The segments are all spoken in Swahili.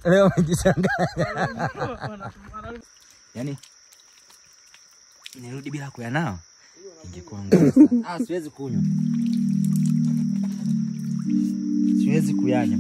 Leo umejichanganya. Yaani nirudi bila kuyanao ingekuwa ngumu sana. Ah, siwezi kunywa. Siwezi kuyanywa.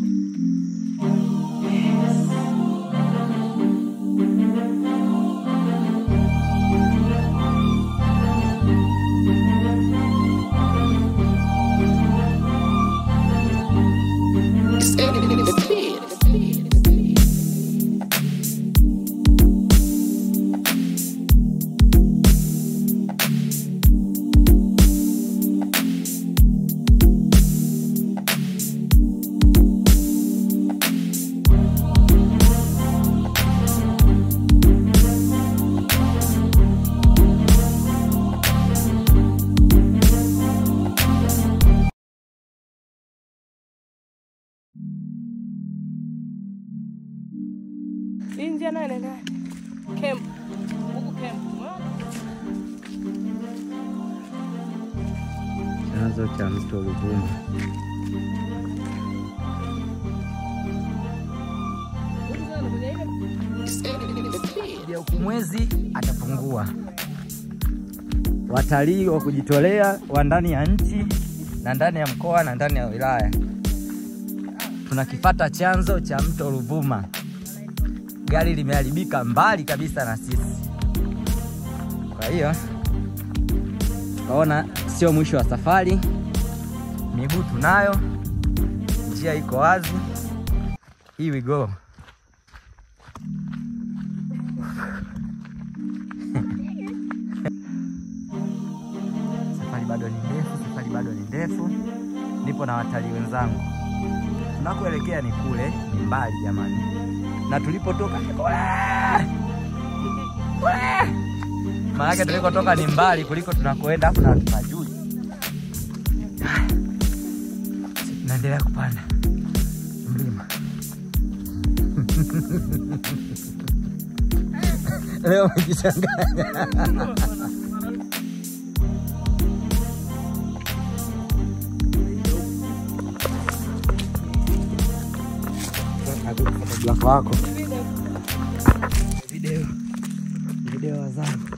Camp. Huku camp. Chanzo cha mto Ruvuma. Huku mwezi atapungua. Watalii wa kujitolea wa ndani ya nchi na ndani ya mkoa na ndani ya wilaya. Tunakipata chanzo cha mto Ruvuma. Gari limeharibika mbali kabisa na sisi. Kwa hiyo tukaona sio mwisho wa safari. Miguu tunayo, njia iko wazi. Here we go. Safari bado ni ndefu, safari bado ni ndefu. Nipo na watalii wenzangu. Tunakoelekea ni kule, ni mbali jamani. Na tulipotoka ni kule. Kule. Maana tulikotoka ni mbali kuliko tunakoenda hapo na hatujui. Naendelea kupanda mlima. Leo umejichanganya. Wako video video wazangu.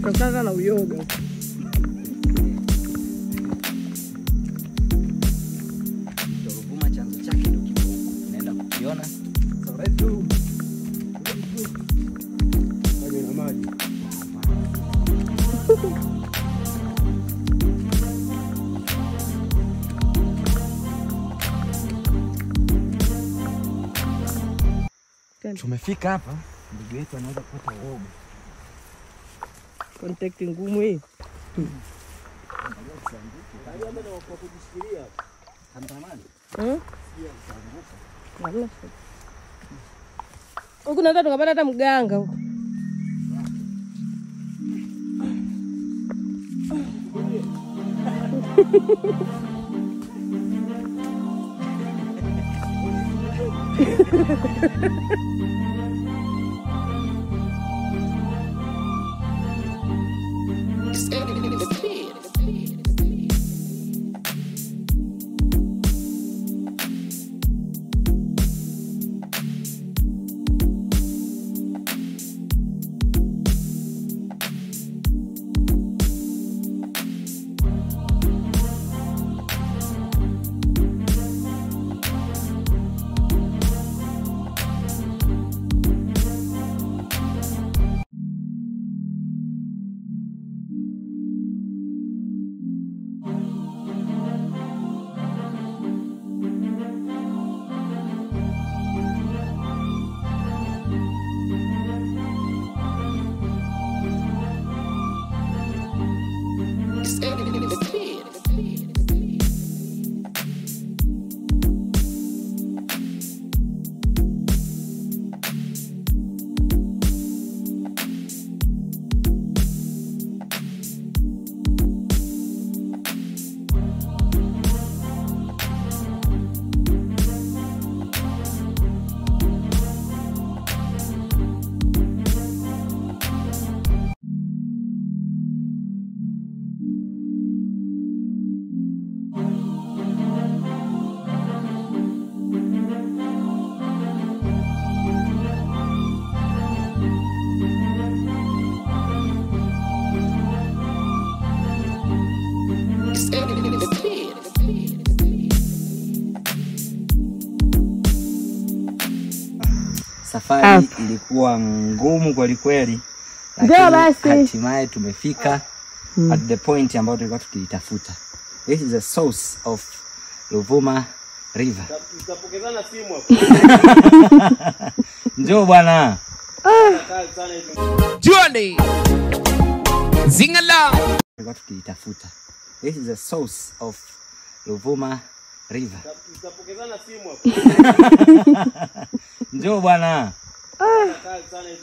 Kutaka na uyoga. Ruvuma chanzo chake ndio kipo huko. Naenda kukiona. Maji na maji. Tumefika hapa, ndugu yetu anaweza kupata uoga. Contact ngumu hii. Huku naweza tukapata hata mganga huko. Safari ilikuwa ngumu kweli kweli, Njoo basi. Hatimaye tumefika at the point ambayo tulikuwa tukiitafuta. This is the source of Ruvuma River. Tutapokezana simu hapo. Njoo bwana. Kazi sana hivi. Johnny. Zingala. Tulikuwa tukiitafuta. This is the source of Ruvuma River. Tutapokezana simu hapo. Njoo bwana. Kazi sana hivi.